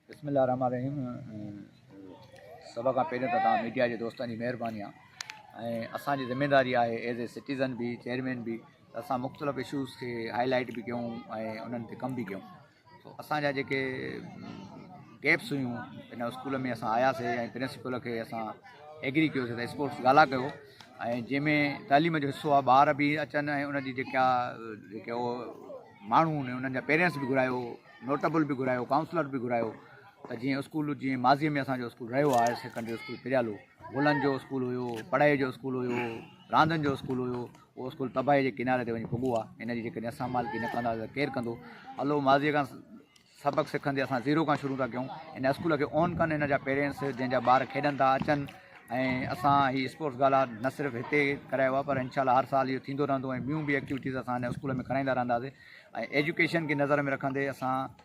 بسم الله الرحمٰن الرحيم سڀ کان پهريون ته توهان ميڊيا جي دوستن جي مهرباني آهي ۽ اسان جي ذميداري آهي ايز اي سٽيزن به چيئرمين به ته اسان مختلف اشوز کي هائي لائيٽ به ڪيون ۽ انهن تي ڪم به ڪيون سو اسان جا جيڪي گيپس هيون ان اسڪول ۾ اسان آياسي ۽ پرنسپل کي اسان ايگري ڪيوسي ته اسپورٽس گالا ڪيو ۽ جنهن ۾ تعليم جو حصو آهي ٻار به اچن ۽ ان جي جيڪا جيڪي ماڻهو آهن انهن جا پيرنٽس به گهرايو نوٽبل به گهرايو ڪائونسلر به گهرايو ته جيئن اسڪول جيئن ماضي ۾ اسانجو اسڪول رهيو آهي هائر سيڪنڊري اسڪول پريالو گلن جو اسڪول هيو پڙهائي جو اسڪول هيو راندن جو اسڪول هيو اهو اسڪول تباهي جي ڪناري تي وڃي پڳو آهي ان جي جيڪڏهن اسان مالڪي نه ڪندا ته ڪير ڪندو هلو ماضي کان سبق سکندي اسان زيرو کان شروع ٿا ڪيون ان اسڪول کي اون ڪن ان جا پيرنٽس جنهن جا ٻار کيڏن ٿا اچن ۽ اسان هي اسپورٽس گالا نه صرف هتي ڪرايو آهي پر انشاء الله هر سال اهو ٿيندو رهندو ۽ ٻيون به ايڪٽيوٽيز اسان هن اسڪول ۾ ڪرائيندا رهنداسين ۽ ايجوڪيشن کي نظر ۾ رکندي اسان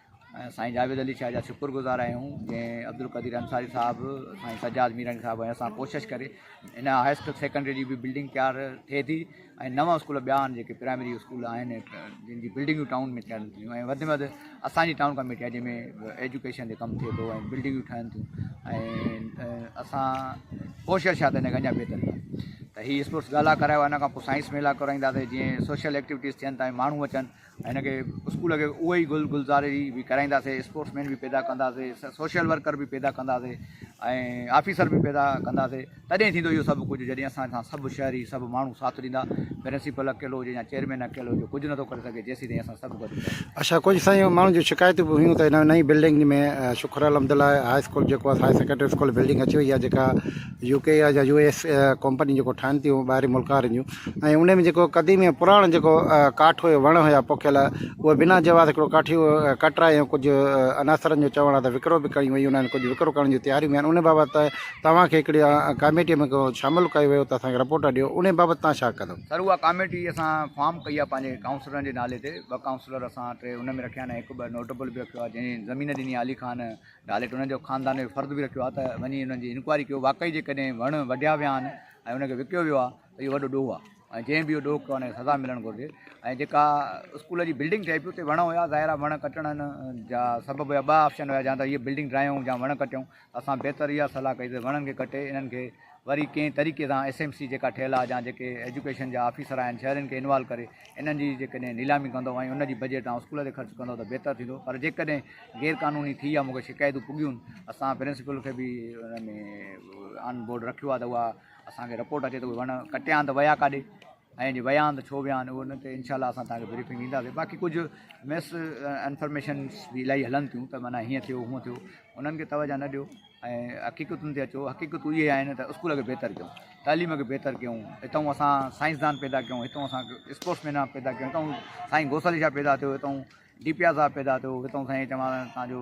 سائين جاويد علي شاهه جا شڪر گذار آهيون جنهن عبدالقدير انصاري صاحب سائين سجاد ميراڻي صاحب ۽ اسان ڪوشش ڪري ان هاء اسڪول سيڪنڊري جي به بلڊنگ تيار ٿئي ٿي ۽ نوان اسڪول ٻيا آهن جيڪي پرائمري اسڪول آهن جن جي بلڊنگون ٽائون ۾ ٿين ٿيون ۽ وڌ ۾ وڌ اسانجي ٽائون ڪميٽي آهي جنهن ۾ ايجوڪيشن تي ڪم ٿئي ٿو ۽ بلڊنگون ٺهن ٿيون ۽ اسان ڪوشش آهي ته ان کي اڃا بهتر ڪيون ته هي اسپورٽس گالا ڪرايو ان کان پوء سائنس ميلا ڪرائينداسين جيئن سوشل ايڪٽيوٽيز ٿين ته ماڻهو اچن ۽ هن کي اسڪول کي اهو ئي گل گلزاري به ڪرائينداسين اسپورٽس مين به پيدا ڪنداسين سوشل ورڪر به پيدا ڪنداسين ۽ آفيسر به پيدا ڪنداسين تڏهن ٿيندو اهو سڀ ڪجهه جڏهن اسان سان سڀ شهري سڀ ماڻهو ساٿ ڏيندا پرنسپل اڪيلو هجي يا چيئرمين اڪيلو هجي ڪجهه نٿو ڪري سگهي جيسين تائين اسان سڀ گڏ هونداسين. اڇا ڪجهه سائين ماڻهن جون شڪايتون به هيون ته هن نئين بلڊنگ ۾ شڪر الحمد لله هاء اسڪول جيڪو آهي هاء سيڪنڊري اسڪول بلڊنگ اچي وئي آهي جيڪا يو ڪي يا يو ايس ڪمپني جيڪو ٺاهن ٿيون ٻاهرين ملڪ وارن جون ۽ ان ۾ جيڪو قديم ۽ پراڻو جيڪو ڪاٺ هيو وڻ هيا پوکيل اهي بنا جواز هڪڙو ڪاٺي ڪٽرائي ۽ ڪجهه عناصرن جو چوڻ آهي ته وڪرو به ڪيون ويون آهن ڪجهه وڪرو ڪرڻ جون تياريون به آهن ان بابت توهان کي هڪڙي ڪاميٽي ۾ شامل ڪيو ويو ته اسان کي رپورٽ ڏيو ان بابت توهان ڇا ڪندو. سر اها ڪاميٽي اسان فارم ڪئي آهي پنهنجي ڪائونسلرن جي نالي تي ٻه ڪائونسلر اسان ٽي ان ۾ رکيا آهن ۽ هڪ ٻه نوٽبل به رکيو آهي جنهن زمين ڏني آهي علي خان ڊاليٽ انهن جو خاندان جو فرد به رکيو آهي ته وڃي انهن جي انڪوائري ڪيو واقعي جيڪڏهن وڻ وڍيا ويا آهن ۽ ان کي وڪيو ويو آهي ته اهو وڏو ڏوهه آهي ۽ جنهن به اهو ڏوهه ڪيو آهي ان کي سزا ملڻ گهرجي ۽ جيڪا اسڪول جي بلڊنگ ٺهي پئي اتي وڻ هيا ظاهر آهي وڻ ڪٽڻ جا سبب هيا ٻه آپشن هيا يا ته هيء بلڊنگ ٺاهيون يا وڻ ڪٽيون اسان بهتر اها صلاح ڪئي ته وڻن کي ڪٽي انهن کي وري ڪنهن طريقي سان ايس ايم سي جيڪا ٺهيل آهي يا جيڪي ايجوڪيشن جا آفيسر آهن شهرين کي انوالو ڪري انهن جي جيڪڏهن نيلامي ڪندو ۽ ان جي بجيٽ تان اسڪول تي خرچ ڪندو ته بهتر ٿيندو پر جيڪڏهن غير قانوني ٿي يا مونکي شڪايتون پڳيون اسان پرنسپل کي به ان ۾ آن بورڊ رکيو آهي ته اها اسان کي رپورٽ اچي ته اهي وڻ ڪٽيا آهن ته ويا ڪاڏي ۽ جي ويا آهن ته ڇو ويا آهن اهو ان تي انشاء الله اسان توهان کي بريفنگ ڏينداسين باقي ڪجهه مس انفارميشنس به الاهي هلن ٿيون ته معنيٰ هيئن ٿيو هونئن ٿيو انهن کي توجه نه ڏيو ۽ حقيقتن تي اچو حقيقتون اهي آهن ته اسڪول کي بهتر ڪيون تعليم کي بهتر ڪيون هتان اسان سائنسدان پيدا ڪيون هتان اسان اسپورٽس مين پيدا ڪيون هتان سائين غوث علي شاهه پيدا ٿيو هتان ڊي پي آر صاحب پيدا ٿيو هتان سائين چوان تان جو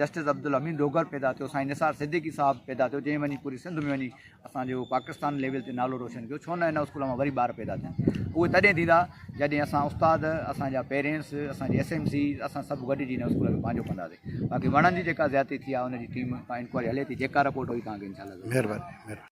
جسٽس عبدالحميد ڊوگر پيدا ٿيو سائين نثار صديقي صاحب پيدا ٿيو جنهن وڃي پوري سنڌ ۾ وڃي اسان جو پاڪستان ليول تي نالو روشن ڪيو ڇو نه هن اسڪول مان وري ٻار پيدا ٿين اهي تڏهن ٿيندا جڏهن اسان استاد اسان جا پيرينٽس اسان جي ايس ايم سي اسان سڀ گڏجي هن اسڪول کي پنهنجو ڪنداسين باقي وڻن جي جيڪا زيادتي ٿي آهي ان جي ٽيم انڪوائري هلي ٿي جيڪا رپورٽ هئي توهان کي انشاء الله مهرباني مهرباني.